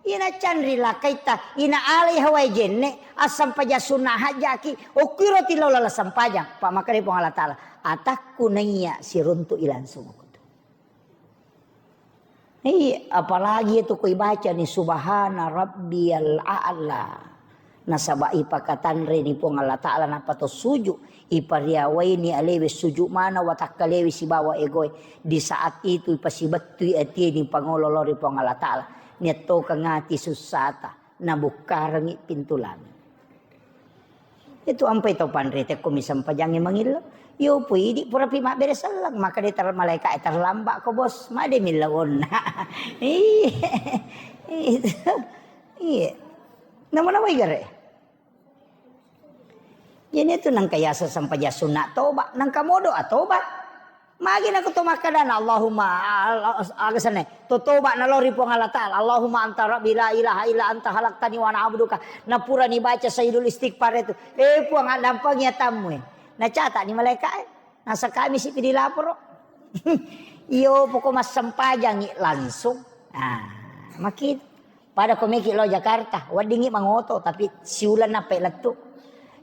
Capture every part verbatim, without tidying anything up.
Ina canri lakaitta, ina alai hawai jenne, assampajang sunna hajjaki, okkuiro tillau lala sampajang, pa makkeda Puang Allah Ta'ala, atakku naiya siruntu'i langsung. Iya, apalagi itu ko ibacani subhana rabbiyal a'la. Nasaba ipakatanreni Puang Allah Ta'ala nappa to suju, ipariawaini alewe suju mana watakkalewe sibawa egoe. Di saat itu ipasibettui atieni pangolo lao ri Puang Allah Ta'ala. Niattokeng ati sussata, nabukkarengi pintu langit. Itu ampai tau panrite ko misempajangnge mangillau. Yo pui idi purapi mabbere selleng, maka de ter malaika e terlambat ko bos, made millau onna. Iya. Iya. Nama-nama igare. Jadi itu nangka yasa sempajang sunna toba, nangka modo atoba. Magi nako to makkadana, Allahumma, al-, al-, aga senna, to toba nalao ri Puang Allah Ta'ala, Allahumma anta rabbi la ilaha illa anta khalaqtani wa ana abduka. Napurani baca Sayyidul Istighfar itu, eh Puang, addampengi atammu, eh. Nacatani malaika, eh. Nasa kami sipi dilaporo. Iyo, poko massempajangi langsung. Nah, maki Pada ko meki lao Jakarta, weddingngi mangoto, tapi siuleng nappai lettu.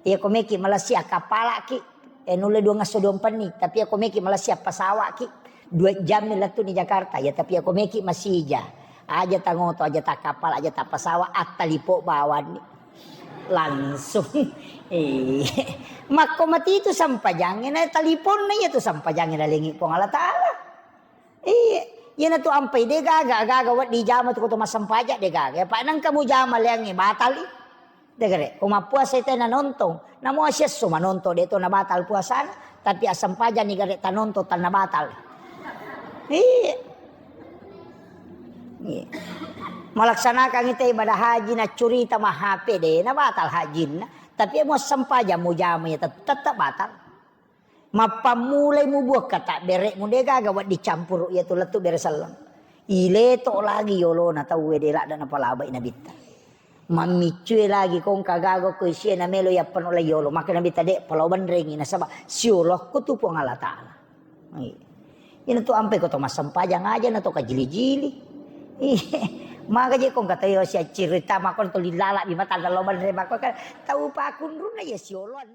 Iya ko meki Malaysia, kappalaki, eh, nulle duangesso duampenni, tapi iya ko meki Malaysia, pesawaki, dua jammi lettu ni Jakarta, ya, tapi iya ko meki masija, aja tangoto, aja takkapala, aja tappasawa, attalipo bawanni. Langsung. Eh, makko mati itu sampajangnge, na taliponna iya tu sampajangnge nalengi Puang Allah Ta'ala. Iya, iyanatu ampai de gaga, gaga wedding jama tu ko to massempajang de gaga. Apa nengka mujama leangnge batal i. De gare, ko mappuasa te nanontong, namo siesso manontong de to nabatal puasana, tapi assempajang ni gare tanontong tanna batal. Iya. Iya. Malaksanakan ite ibadah haji na curita ma H P de na batal hajinna, tapi muassempajang mujama ya tet-, tetap batal. Mappammulai mubuang katabbere'mu, de gaga wedding campuru iyatu lettu bere selleng. Ileto lagi yolona tauwe de ladda napalabai nabitta. Mammiccue lagi kongka gaga ko isia namelo yappano lai yolo. Maka nabitta de palo benrengi nasaba siolokku tu Puang Allah Ta'ala. Iya. Ina tu ampe ko to massempajang aja na to kajili-jili. Iya. Maka je kongka tayo sia cerita mako to lilala bi mata lo benre mako kan tau pakunrunna ya sioloan.